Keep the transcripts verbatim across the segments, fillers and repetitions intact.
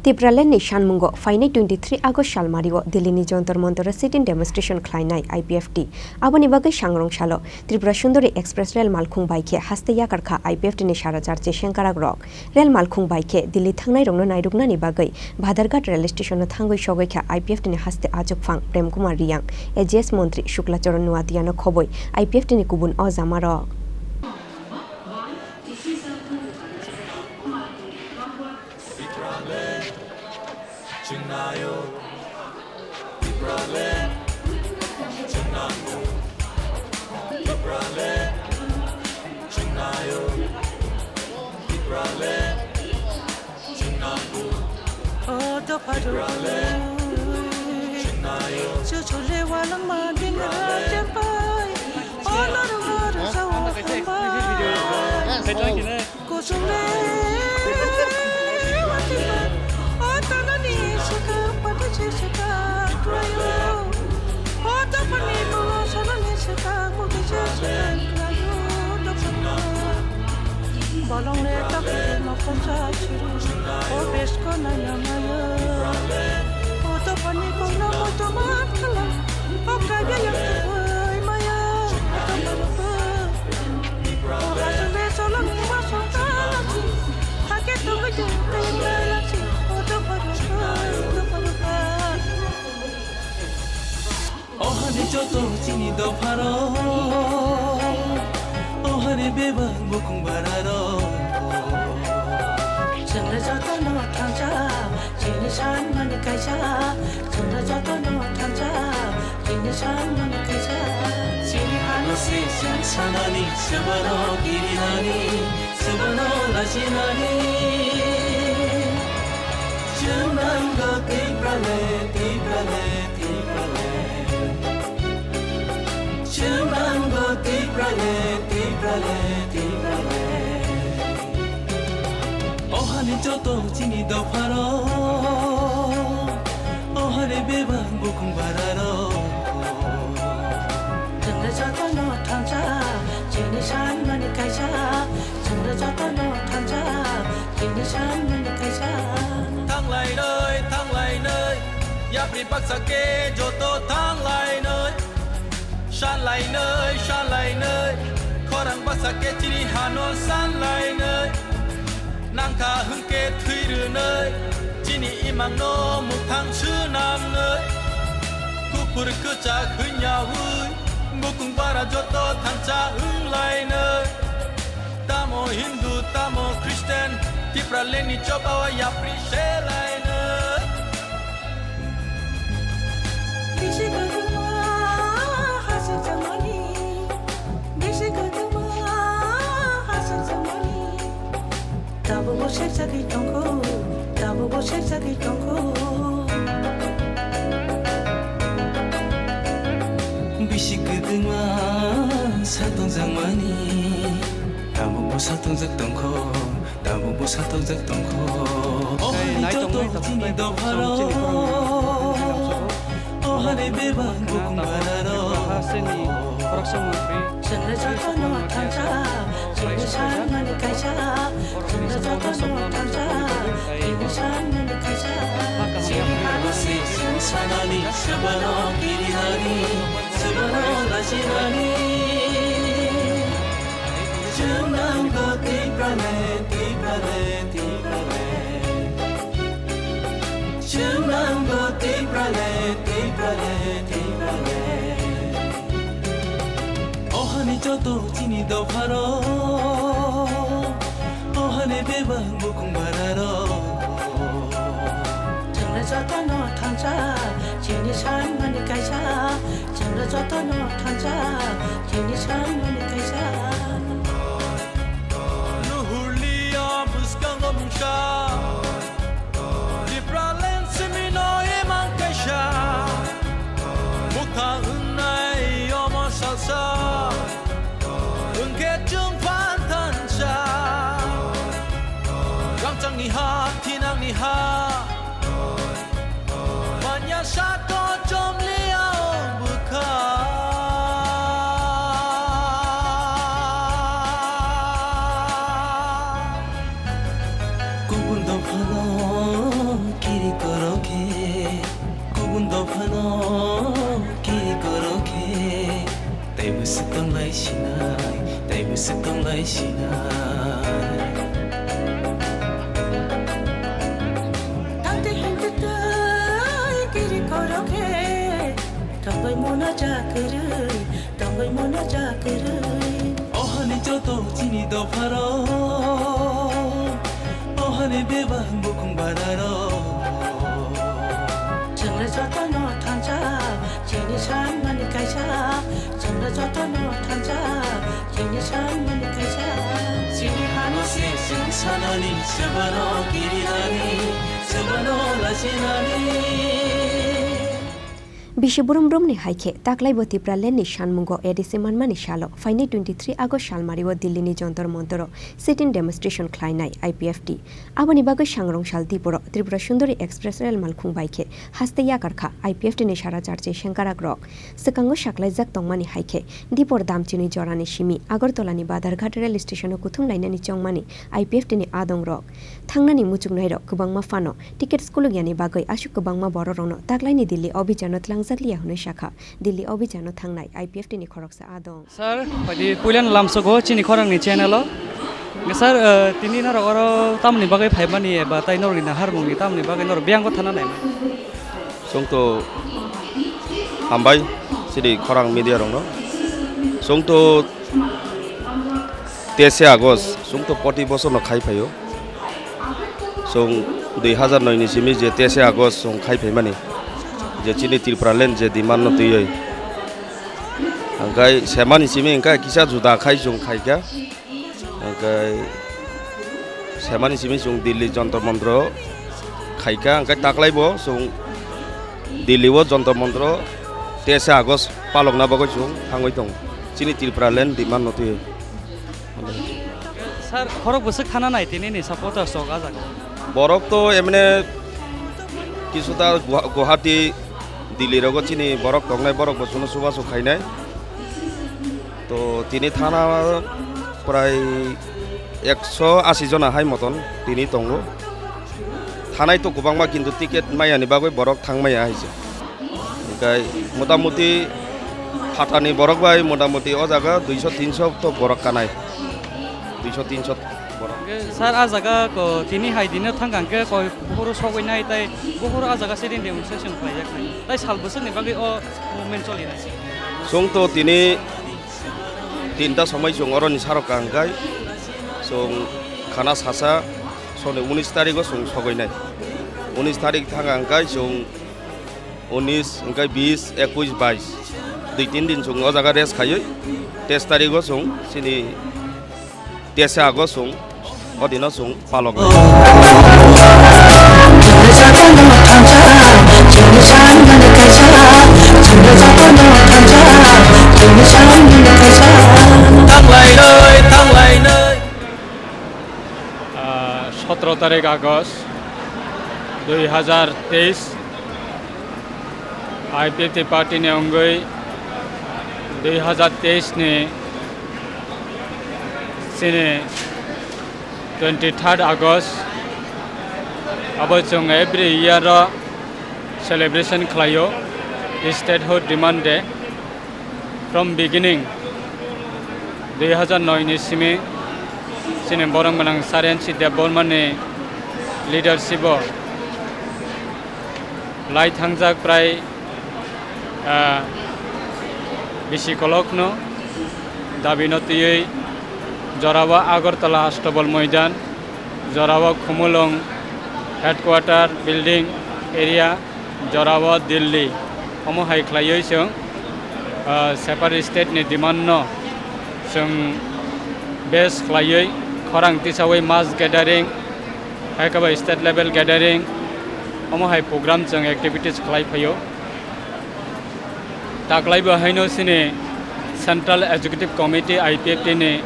Tipraland ni sanmungo phainai twenty three August salmario Delhi ni Jantar Mantar o sit-in demonstration khlainai I P F T. Aboni bagwi sangrong salo Tripura Sundari Express rel malkhung bai khe haste yakar kha I P F T ni sara charchi sengkarak rok. Rel malkhung bai khe Delhi thangnai rokno nairuknani bagwi Badharghat rel station o thangwi sogwi kha I P F T ni haste achukphang Prem Kumar Riyang, A G S montri Shukla Charan Nuatia no khobwi I P F T ni kubun o jama rok. Kuchung le, wati ba, o tana ni sika, pata che sika, krayo. O tapa ni tolo, sana ni sika, mugi che sika, krayo, tapa. Bolong le tak mo konsa chiru, o besko na yamayo. O tapa ni kono mo tama kala, o kaya yang tukoy maya, o tapa lupa. Ohani joto chini dopharo, ohani bebak bukung bararo. Chwngno jotono thangcha, chini sanmani kaisa. Chwngno jotono thangcha, chini sanmani kaisa. Chini hano se chwng sanani, swbano kirinani, swbano lachinani. Chwng nango Tiprale, Tiprale, Tiprale. Chwng nango Tiprale, Tiprale, Tiprale. Ohani joto chini dopharo, ohani bebak bukung bararo. Chwngno jotono thangcha, chini sanmani kaisa. Chwngno jotono thangcha, chini sanmani kaisa. Thanglainoi, thanglainoi, yapri baksa khe joto thanglainoi. Sanlainoi, sanlainoi, khorang baksa khe chini hano sanlainoi. Nangkha hwnkhe thwi rwnoi, chini imangno mwthang swnamnoi. Kuphur kwchak hwnyaui, bukung bara joto thangcha wnglainoi. Tamo Hindu, tamo Christian, Tipralandni chobao yapri selainoi. Bisi kwthwma hasing changmani, bisi kwthwma hasing changmani. Tabukbo serjagwi tongkho, tabukbo serjagwi tongkho. Bisi kwthwma satongjakmani, tabukbo satongjak tongkho. Tabukbo satokjak tongkho. Ohani joto chini dopharo. Ohani bebak bukung bararo. Chwngno jotono thangcha, chini sanmani kaisa. Chwngno jotono thangcha, chini sanmani kaisa. Chini hano se chwng sanani, swbano kirinani, swbano lachinani. Chwng nango Tiprale, Tiprale, Tiprale. Chwng nango Tiprale, Tiprale, Tiprale. Ohani joto chini dopharo, ohani bebak bukung bararo. Chwngno jotono thangcha, chini sanmani kaisa. Chwngno jotono thangcha, chini sanmani kaisa. Nuhurliya bwskango mungsa, Tipraland simino imang kaisa. Mukha wngnai omo salsa, wngkhe chwng phan thansa. Rangchakni ha, thinangni ha. Manya sato chomliya o bwkha. Kubun dophano Mona chakwrwi, tongwi mona chakwrwi. Ohani joto chini dopharo, ohani bebak bukhung bararo. Chwngno jotono thansa, chini sanmani kaisa. Chwngno jotono thansa, chini sanmani kaisa. Chini hano se chwng sanani, sebano kirinani, sebano lachinani. Bisi burum burum ni hai khe, taklai bo Tipraland ni sanmungo A D C manmani salo, phainai twenty three August salmari o Delhi ni Jantar Mantar o sit-in demonstration khlainai I P F T. Aboni bagwi sangrong sal diporo Tripura Sundari Express rel malkhung bai khe haste yakar kha I P F T ni sara charchi sengkarak rok. Swkango saklaijak tongmani hai khe, dipor Damchini jorani simi Agartala ni Badarghat rel station o kuthum lainani chongmani I P F T ni adong rok. Thangnani muchuknai rok kwbangma phano ticket skuluk yani bagwi aswk kwbangma borok rokno taklaini Delhi obhijano tlangjak liya hwnwi sakha. Delhi obhijano thangnai I P F T ni khoroksa adong. Sir, phaidi puilan lamsogo chini khorangni channel o. Sir, eh, tini norok oro tamni bagwi phaimani eba tai norokni naharmungni tamni bagwi norok biyang thana naimani? Chwng to hambai chini khorang media rokno. Chwng to teise August, chwng to poti bosorno khai phaio. Chwng dui hazar noi ni simi je teise August chwng khai phaimani, je chini Tripuraland je demand no twiwi. Hwnkhe semani simi hwnkhe kisa juda khai chwng khaikha. Hwnkhe semani simi chwng Delhi Jantar Mantar o khaikha, hwnkhe taklai bo chwng Delhi o Jantar Mantar o teise August palokna bagwi chwng thangwi tongo. Chini Tripuraland demand no twiwi. Sir, khorok bwswk thana nai tini ni supporters rok ah jaga? Borok to emne kisuta Guwa-, Guwahati, Delhi rogo chini borok tongnai, borok bo chwngno chubachu khainai. To tini thana prai ekso asi jona hai moton tini tongo. Thanai to kwbangma, kintu ticket mayani bagwi borok thang maya hai se. Hwnkhe motamuti phatani borok bai motamuti o jaga duiso tinso to borok kanai. Duiso tinso borok. Hwnkhe sir, ah jaga ko tini hai dino thang kha hwnkhe koi buphuru sogwi nai tei buphuru ah jaga sitting demonstration khlai jak nai. Tai sal bwswkni bagwi o movement choli nai. Chwng to tini tinta somoi chwng oroni sarok kha hwnkhe chwng khana sasa soni unis tarikgo chwng sogwi nai. Unis tarik thang kha hwnkhe chwng unis, hwnkhe bis, ekuis, bais. Dui tin din chwng o jaga rest khaiwi, teis tarigo chwng chini teisa ago chwng, o dino chwng palok. Tanglainai, tanglainai. Ah, sotro tarik August dui hazar teis, I P F T party ni wngwi dui hazar teis ni chini twenty third August abo chwng every year o celebration khlaio, Statehood Demand Day. From beginning, dui hazar noi ni simi chini borok gwnang Sir N C Debbarma ni leadership o lai thangjak prai, ah, bisi kolokno dabi no twiwi jorao Agartala Astabal Moidan, jorao Khumulwng headquarter building area, jorao Delhi, omo hai khlaiwi chwng, ah, separate state ni demand no chwng base khlaiwi khorang tisawi mass gathering, hai khe bai state level gathering, omo hai program chwng activities khlai phaio. Taklai bo haino chini Central Executive Committee I P F T ni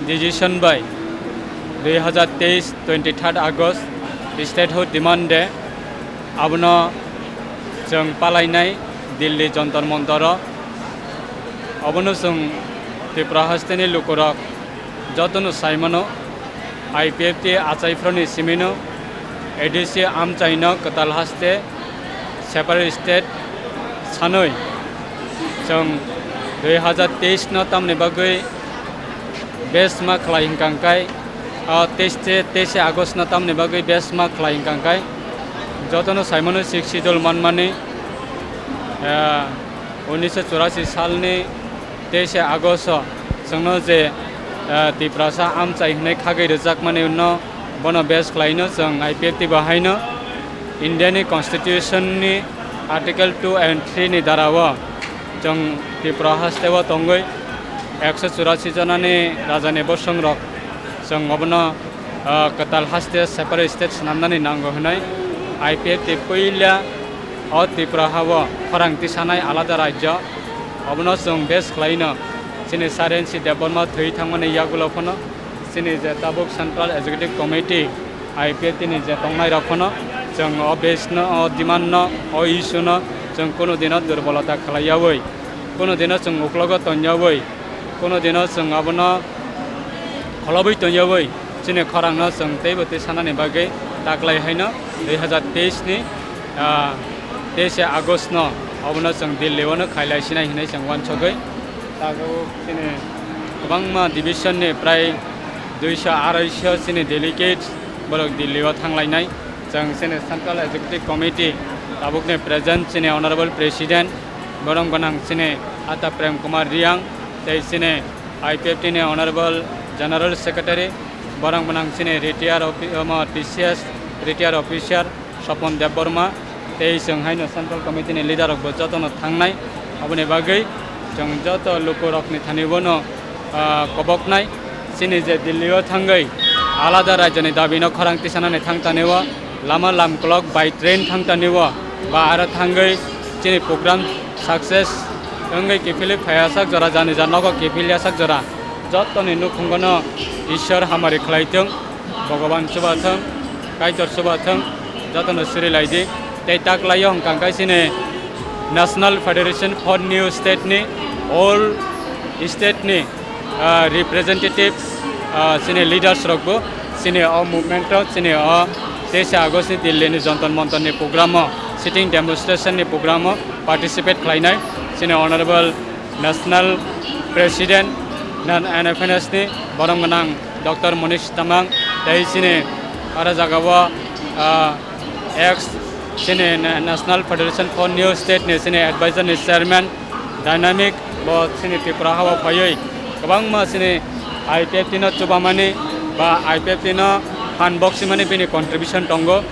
decision bai dui hazar teis twenty third August Statehood Demand Day abono chwng palainai Delhi Jantar Mantar o. Obono chwng Tripura haste ni lukurok jotono saimano, I P F T achaiphroni simino A D C amchaino kwtal haste separate state sanwi chwng dui hazar teis no tamni bagwi base ma khlai hwnkha hwnkhe, o teis, teis August no tamni bagwi base ma khlai hwnkha hwnkhe jotono saimano Sixth Schedule manmani, ah, Unisho churasi salni teise Agosto chwngno je, ah, Tiprasa amchai hwnwi khagwi rwjakmani uno bono base khlaino chwng I P F T bo haino Indiani Constitution ni Article two and three ni darao chwng Tripura hasteo tongwi ekso churasi jonani rajani bosongrok chwng obono, ah, kwtal haste separate state swnamnani nango hwnwi I P F T puila o Tripura hao khorang tisanai alada rajyo. Obono chwng base khlaino chini Sarensi Debbarma thwi thangmani yagulo phano chini je tabuk Central Executive Committee I P F T ni je tongnai rok phano chwng o base no, o demand no, o issue no chwng kunu dino durbolota khlai yawi, kunu dino chwng uklogo ton yawi, kunu dino chwng abono kholobwi ton yawi chini khorang no chwng teibo tei sanani bagwi taklai haino dui hazar teis ni, ah, teis August no obono chwng Delhi o no khailai sinai hinwi chwng uansugwi. Tabuk chini kwbangma division ni prai duiso araiso chini delegates borok Delhi o thanglainai. Chwng chini Central Executive Committee tabukni present chini Honorable President, borok gwnang chini Ata Prem Kumar Riang, tei chini I P F T ni Honorable General Secretary, borok gwnang chini retired offi-, omo, T C S retired officer, Sopon Debbarma, tei chwng haino Central Committee ni leader rok bo jotono thangnai. Aboni bagwi chwng joto lukurokni thani bono, ah, koboknai. Chini je Delhi o thangwi alada rajyoni dabi no khorang tisanani thang tanio, lama lamkolok by train thang tanio, ba aro thangwi chini program success wngwi kiphilwi phaiya sak jora, jani ja nogo kiphilya sak jora, jotoni nukhungo no Ishwar hamari khlai thung. Bhogoban chubathung, Kaitor chubathung, jotono suri lai di. Tei taklaio hwnkha khe chini National Federation for New State ni all state ni, ah, representative, ah, chini leaders rok bo chini o movement o, chini o teisa August ni Delhi ni Jantar Mantar ni program o, sitting demonstration ni program o participate khlainai chini Honorable National President, N F N S ni, borok gwnang Doctor Monish Tamang, tei chini aro jagao, ah, ex chini Na-, National Federation for New State ni chini advisor ni chairman, Dynamic, bo chini Tripura hao phaiwi kwbangma chini I P F T no chubamani ba I P F T no phan boksimani bini contribution tongo.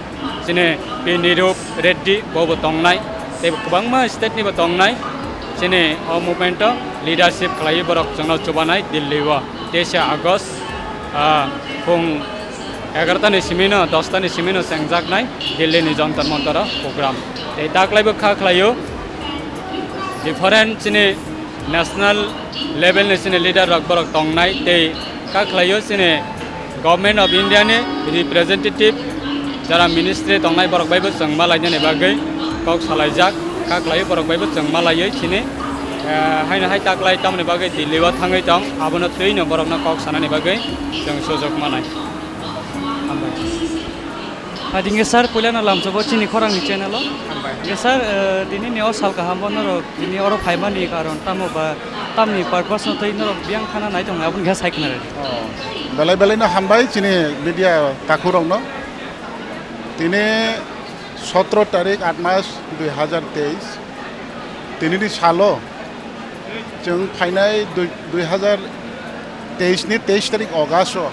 Chini P Nirup Reddy bo bo tongnai, tei kwbangma state ni bo tongnai. Chini o movement o leadership khlaiwi borok chwngno chubanai Delhi o teisa August, ah, phung egarota ni simi no, dosta ni simi no chengjaknai Delhi ni Jantar Mantar o program. Tei taklai bo kha khlaio different chini national level ni chini leader rok borok tongnai tei kha khlaio chini Government of India ni representative jara ministry tongnai borok bai bo chwng malainani bagwi kok salaijak, kha khlaio borok bai bo chwng malaiwi chini, eh, haino hai taklai tamoni bagwi Delhi o thangwi tong, abono twi no borok no kok sanani bagwi chwng sujok manai. Hambai. Adinge sir, puilano lamsogo chini khorangni channel o. Hambai. Nge sir, eh, tini ni o sal kaham bo norok tini oro phaimani karon tamo ba tamni purpose no tei norok biyang khana nai tong aboni khe sai khna radi. Oh. Belai belai no hambai chini media takhurok no. Tini sotro tarik aat mas dui hazar teis. Tini ni salo chwng phainai dui, dui hazar teis ni teis tarik August o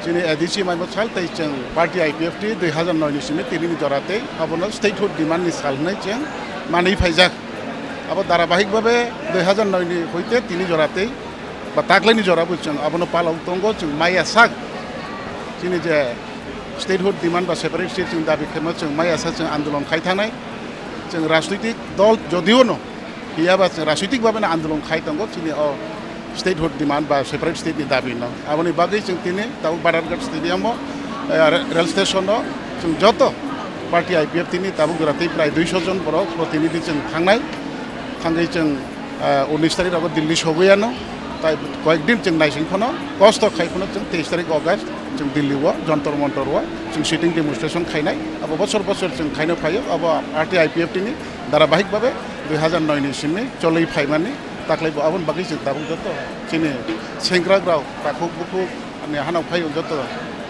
chini A D C maimo sal tei chwng party I P F T dui hazar noi ni simi tini ni jora tei abono statehood demand ni sal hwnwi chwng manwi phaijak. Abo dharabahik bhabe dui hazar noi ni hoite tini jora tei ba taklai ni jora bo chwng abono palok tongo, chwng maya sak chini je statehood demand ba separate state chwng dabi khaima chwng maya sak chwng andolon khai thangnai. Chwng rajnitik dol jodio no phiya ba chwng rajnitik bhabe no andolon khai tongo chini o statehood demand ba separate state ni dabi no. Aboni bagwi chwng tini tabuk Badharghat stadium o, eh, re-, rail station o chwng joto party I P F T ni tabuk jora tei prai duiso jon borok protinidhi chwng thangnai. Thangwi chwng, eh, unis tarik rogo Delhi sogwi ano. Tai koyek din chwng naising phano kosto khai phano chwng teis tarik August chwng Delhi o Jantar Mantar o chwng sitting demonstration khainai. Abo bosor bosor chwng khaino phaio. Abo party I P F T ni dharabahik bhabe dui hazar noi ni simi cholwi phaimani taklai bo aboni bagwi chwng tabuk joto chini sengkrak rok takhuk bukhuk ani hanok phai joto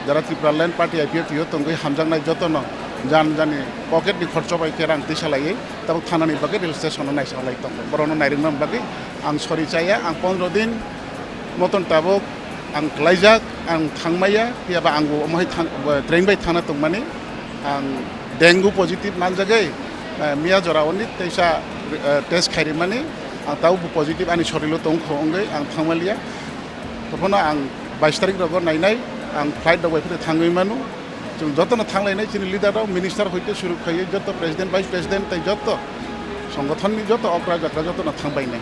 jara Tripura Land Party I P F T o tongwi hamjaknai joto no Jan jani pocket ni khorcho bai khe rang tisa laiwi tabuk thanani bagwi rail station o naisang lai tongo. Borokno nairwkna bagwi ang sori chaya, ang pondro din moton tabuk ang klaijak, ang thangmaya, phiya ba ang bo omo hai thang-, train bai thangna tongmani, ang dengue positive manjagwi, eh, miya jora oni teisa, eh, test khairimani, ang tabuk bo positive ani sorilo tongkho wngwi ang thangmaliya. Tongphano ang bais tarik rogo nainai, ang flight rok bai phano thangwi mano. Chwng jotono thanglainai, chini leader rok, minister hoite suru khaiwi joto president, vice president tei joto songothonni joto okra jakra jotono thangbainai.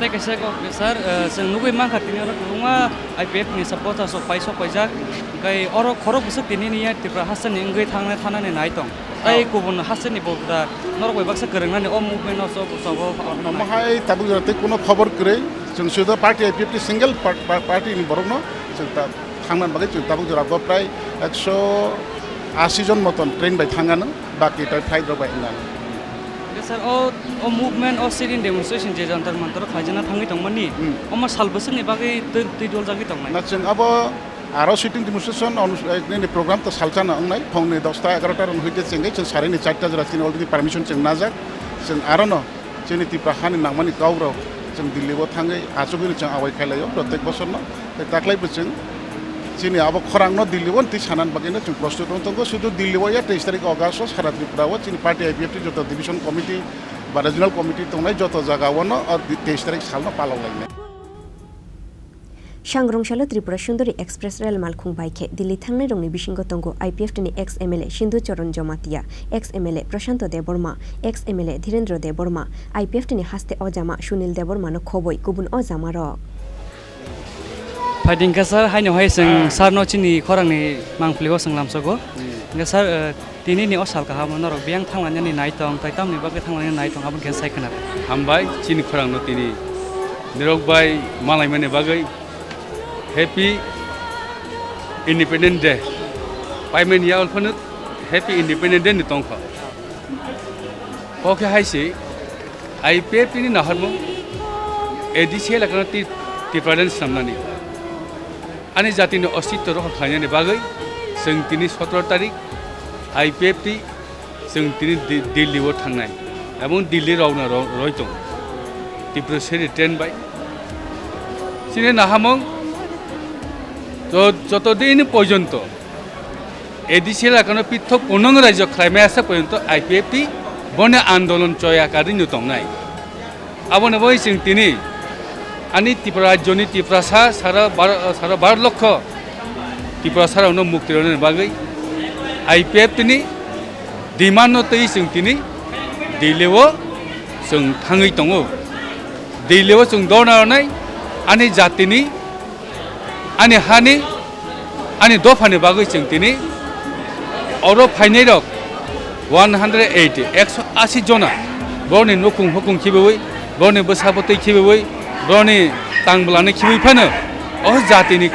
Tei kaisa kok, sir, eh, chwng nugwi mankha tini oro kwbangma I P F ni supporters rok pai sok paijak, tei oro khorok bwswk tini niya Tripura hasteni wngwi thangnai thanani nai tong. Tei Oh. kubun hasteni bo da norok bai baksa kwrwngnani o movement o chobo chobo. Omo hai tabuk jora tei kuno khobor kwrwi, chwng sudo party I P F ni single par-, par-, party ni borokno chwng ta thangna bagwi chwng tabuk jora bo prai ekso asi jon moton train bai thangano, baki tai flight rok bai hinano. Hwnkhe sir, o, o movement, o sit-in demonstration je Jantar Mantar o khlaijana thangwi tongmani, Hmm. omo sal bwswkni bagwi twi, twi doljagwi tongnai? Na chwng abo aro sit-in demonstration onus-, eh, nini program to salchana wngnai, phongni dosta egarota rok hoite chengwi chwng sarini charta jora chini already permission chwng najak, chwng arono chini Tripura hani nangmani kok rok chwng Delhi o thangwi achugwino chwng awai khailai o protek bosorno. Tei taklai bo chwng chini abo khorang no Delhi o twi sanan bagwi no chwng prostut wng tongo. Sudu Delhi o ya teis tarik August o sara Tripura o chini party I P F T joto division committee ba regional committee tongnai joto jaga o no o di-, teis tarik sal no palok lainai. Sangrong salo Tripura Sundori Express rel malkhung bai khe Delhi thangnai rokni bisingo tongo I P F T ni ex M L A Sindhu Charan Jamatia, ex M L A Prashanto Debbarma, ex M L A Dhirendra Debbarma, I P F T ni haste ojama Sunil Debbarma no khoboi kubun ojama rok. Phaidi hwnkhe sir, haino hai chwng Ah. sir no chini khorang ni mangpili o chwng lamsogo. Hmm. Hwnkhe sir, eh, tini ni o sal kaham o norok biyang thanglainani nai tong, tai tamni bagwi thanglainani nai tong, aboni khe sai khwna. Hambai chini khorang no tini norok bai malaimani bagwi Happy Independence Day. Paimani ya phano Happy Independence Day ni tongkha. Oke hai se. I P F T ni naharmung A D C elakano ti-, Tipraland snamnani. Ani jatini ostitto rohor khlainani bagwi chwng tini sotoro tarik I P F T chwng tini Di-, Delhi o thangnai. Ebong Delhi rokna ro-, roi tongo. Tripura seri train bai. Chini naharmung jo-, joto dini porjonto A D C elakano pithok punong rajyo khlaimaya sak porjonto I P F T boni andolon choya karino tongnai. Aboni bagwi chwng tini ani Tripura rajyoni Tiprasa sara bar-, sara bar lokho Tiprasa rokno mukti rwnani bagwi I P F T ni demand no twi chwng tini Delhi o chwng thangwi tongo. Delhi o chwng dhorna rwnai ani jatini Ani hani, ani dophani bagwi chwng tini oro phainairok one hundred eighty, ekso asi jona borokni nukhung hukung khibiwi, borokni bwsa bwtwi khibiwi, borokni tang bwlani khibiwi phano o jatini,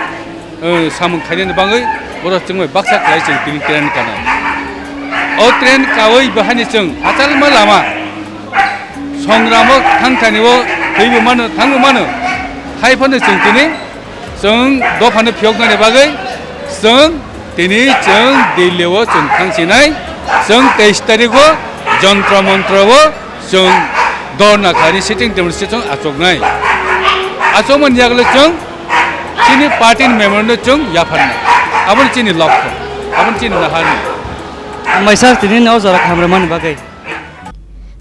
eh, samung khainani bagwi borok chwngbai baksa khlai chwng tini train kana. O train kawi bahani chwng hachalma lama songramo thangthani o thwibo mano, thangbo mano, hai phano chwng tini Chwng dophano phiyoknani bagwi chwng tini chwng Delhi o chwng thangsinai, chwng teis tarik o Jantar Mantar o chwng dhorna khlaini sitting demonstration achuknai. Achukmani yagulo chwng chini party ni member no chwng yapharnai. Aboni chini lokho, aboni chini naharni. Hambai sir, tini o jora kaham rwmani bagwi.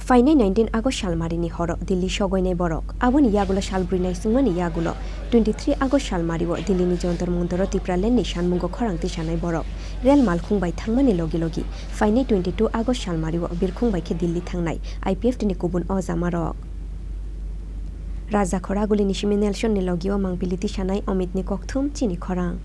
Phainai nineteen August salmarini horo Delhi sogoinai borok. Aboni yagulo sal brwi naisingmani yagulo twenty-three August salmario Delhini Jantar Mantaro Tipralandni sanmungo khorang tisanai borok. Rel malkhung bai thangmani logi logi phainai twenty-two August salmario birkhung bai khe Delhi thangnai I P F T ni kubun ojamarok. Rajakhor Agulini simi Nelsonni logio mangpili tisanai Omitni kokthum chini khorang.